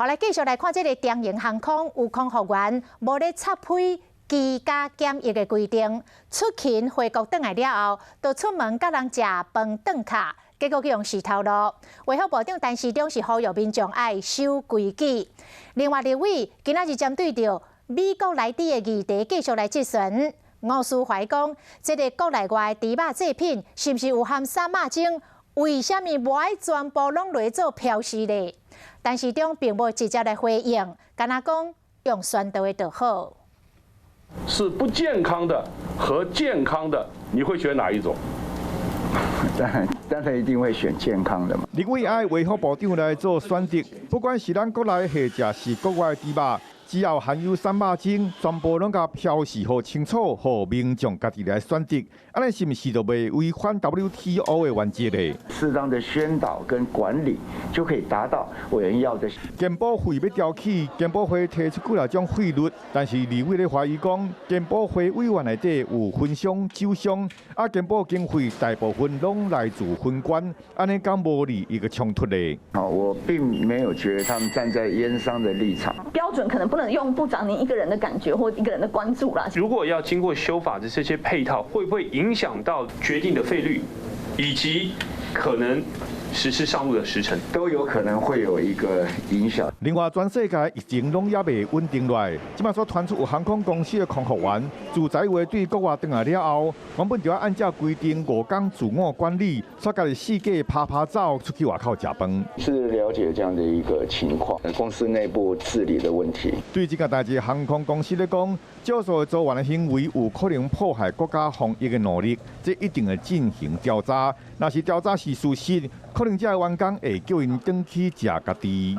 好，來繼續來看這个長榮航空有空服員無咧插批居家檢疫的規定，出勤回國轉來了後，就出門佮人食飯頓跤，結果去予死頭路。衛福部長陳時中是呼籲民眾愛守規矩。另外，立委今仔日針對著美國來佇的議題繼續來質詢。吳思懷講，這个國內外豬肉製品是毋是有含瘦肉精？為啥物無愛全部攏來做標示咧？陳時中並無直接來回應，干焦講用宣導的就好。是不健康的和健康的，你會選哪一種？當然，當然一定會選健康的嘛。立委愛衛福部長來做選擇，不管是咱國內或者是國外豬肉，只要含有瘦肉精，全部攏共標示予清楚，予民眾家己來選擇。按呢是毋是就袂違反 WTO 的原則咧？適當的宣導跟管理，就可以達到委員要的。健保費欲調起，健保會提出幾若種費率，但是立委咧懷疑講，健保會委員內底有分商、酒商，啊，健保經費大部分攏來自分捐，按呢敢無利益的衝突咧？好，我並沒有覺得他們站在煙商的立場。標準可能不能用部長您一個人的感覺或一個人的關注啦。如果要經過修法的這些配套，會不會影響到決定的費率，以及可能實施上路的時程，都有可能會有一個影響。另外，全世界疫情攏猶未穩定落來，這擺所傳出有航空公司的空服員，自十一月對國外轉來了後，原本就要按照規定5天自我管理，卻家己四界趴趴走出去外口食飯。是了解這樣的一個情況，公司內部治理的問題。對這個代誌，航空公司來講，少數的組員的行為有可能破壞國家防疫的努力，這一定會進行調查。若是調查是事實，可能這个員工會叫𪜶轉去食家己。